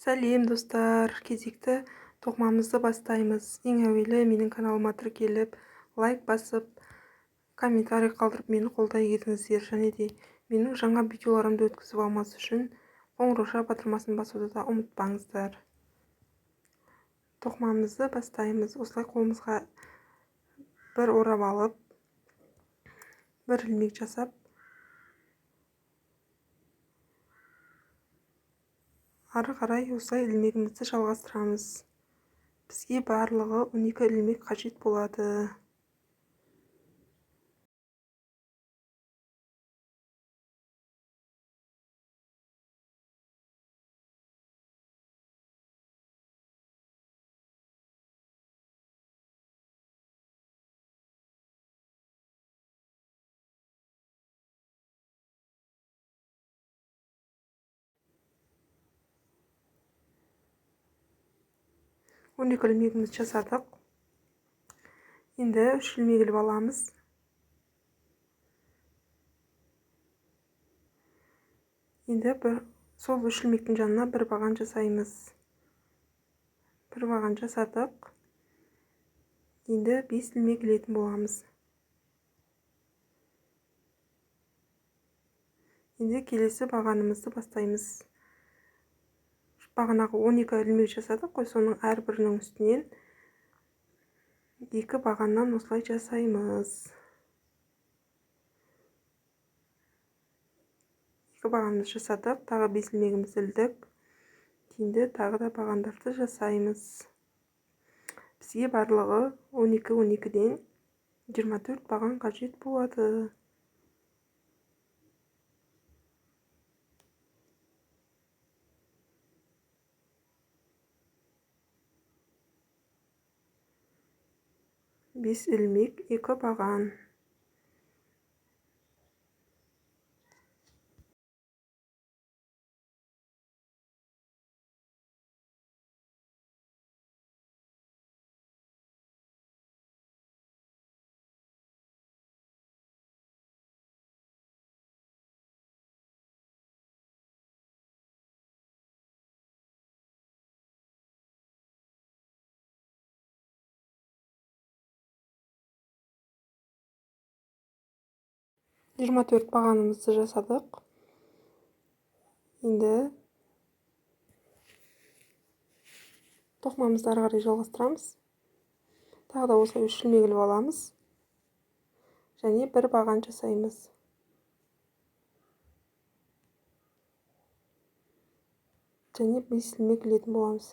Сәлем, достар! Кезекті тоқымамызды бастаймыз. Ең әуелі менің каналыма тіркеліп, лайк басып, комментарий қалдырып мені қолдай кетіңіздер. Және де менің жаңа видеоларымды өткізіп алмас үшін қоңыраушаа батырмасын басуды да ұмытпаңыздар. Тоқымамызды бастаймыз. Осылай қолымызға бір орап алып, бір ілмек жасап, ары қарай осылай ілмегімізді жалғастырамыз. Бізге барлығы 12 ілмек қажет болады. 12 ілмегімізді жасадық. Енді 3 ілмек іліп аламыз. Енді сол 3 ілмектің жанына бір баған жасаймыз. Бір баған жасадық. Енді 5 ілмек ілетін боламыз. Енді келесі бағанымызды бастаймыз. Бағанағы 12 ілмек жасадық қой, соның әрбірінің үстінен 2 бағаннан осылай жасаймыз. 2 бағанымызды жасадық, тағы 5 ілмегімізді ілдік. Енді тағы да бағандарды жасаймыз. Бізге барлығы 12 12-ден 24 баған қажет болады. 5 ілмек, 2 баған. 24 бағанымызды жасадық. Енді тоқымамызды ары қарай жалғастырамыз. Тағы да осылай 3 ілмек іліп аламыз. Және бір баған жасаймыз. Және 5 ілмек ілетін боламыз.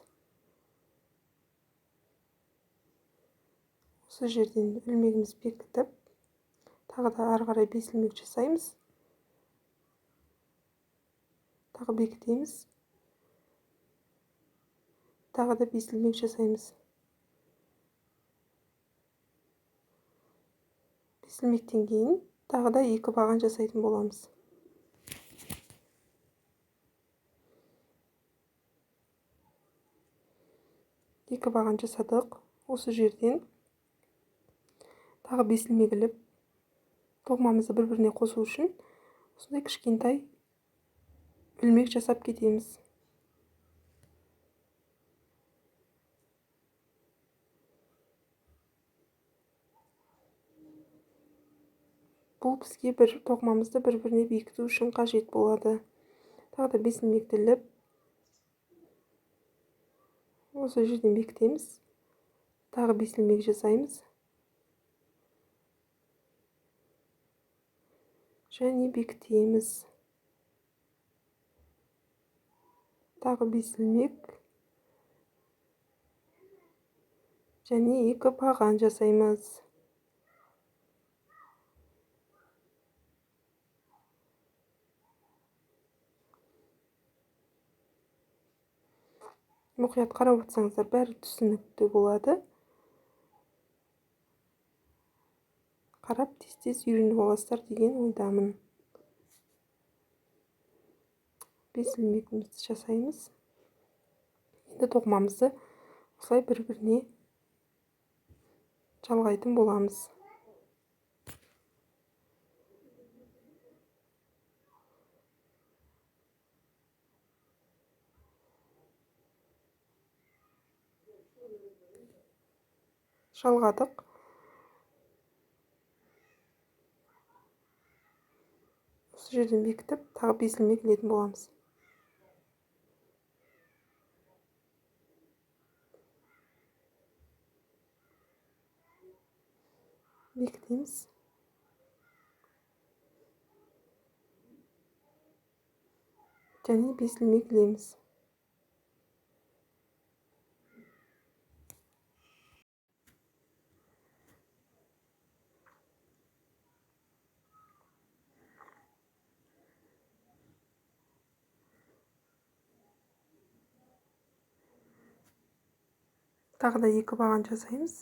Осы жерден ілмегімізді бекітіп, тағы да ары қарай 5 ілмек жасаймыз. Тағы бекітеміз. Тағы да 5 ілмек жасаймыз. 5 ілмектен кейін тағы да 2 баған жасайтын боламыз. 2 баған жасадық. Осы жерден тағы 5 ілмек іліп, тоқымамызды бір-біріне қосу үшін осындай кішкентай ілмек жасап кетеміз. Бұл бізге бір тоқымамызды бір-біріне бекіту үшін қажет болады. Тағы да 5 ілмекті іліп, осы жерден бекітеміз. Тағы 5 ілмек жасаймыз. Және бекітеміз. Тағы 5 ілмек. Және 2 баған жасаймыз. Мұқият қарап отырсаңыздар, бәрі түсінікті болады. Қарап тез-тез үйреніп аласыздар деген ойдамын. 5 ілмегімізді жасаймыз. Енді тоқымамызды осылай бір-біріне жалғайтын боламыз. Жалғадық. Осы жерден бекітіп, тағы 5 ілмек ілетін боламыз. Бекітеміз. Және 5 ілмек ілеміз. Тағы да 2 баған жасаймыз.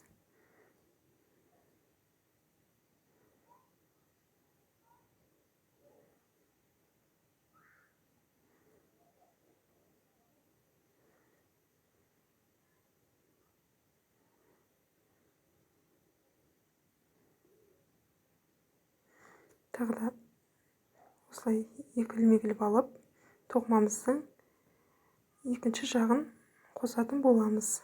Тағы да осылай 2 ілмек іліп алып, тоқымамыздың екінші жағын қосатын боламыз.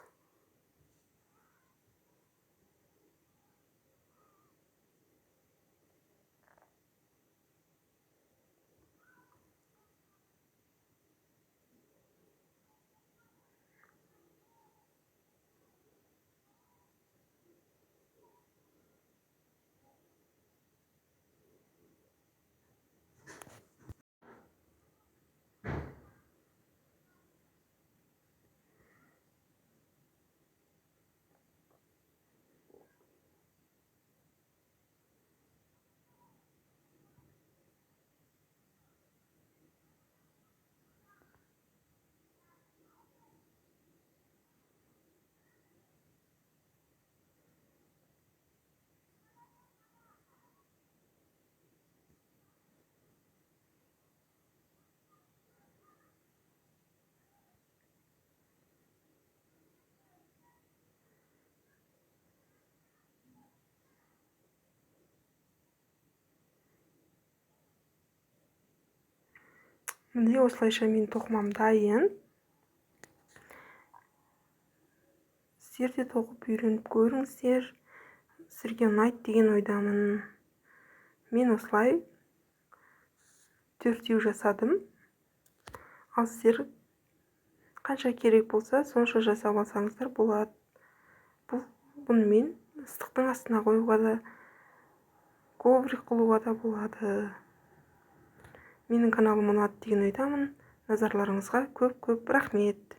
Міне осылайша мен тоқымам дайын. Сіздер де тоқып үйреніп көріңіздер. Сіздерге ұнайды деген ойдамын. Мен осылай 4 жасадым. Ал сіздер қанша керек болса, сонша жасап алсаңыздар болады. Бұнымен ыстықтың астына қоюға да, коврик қылуға да болады. Менің каналым ұнады деген ойдамын. Назарларыңызға көп-көп рахмет.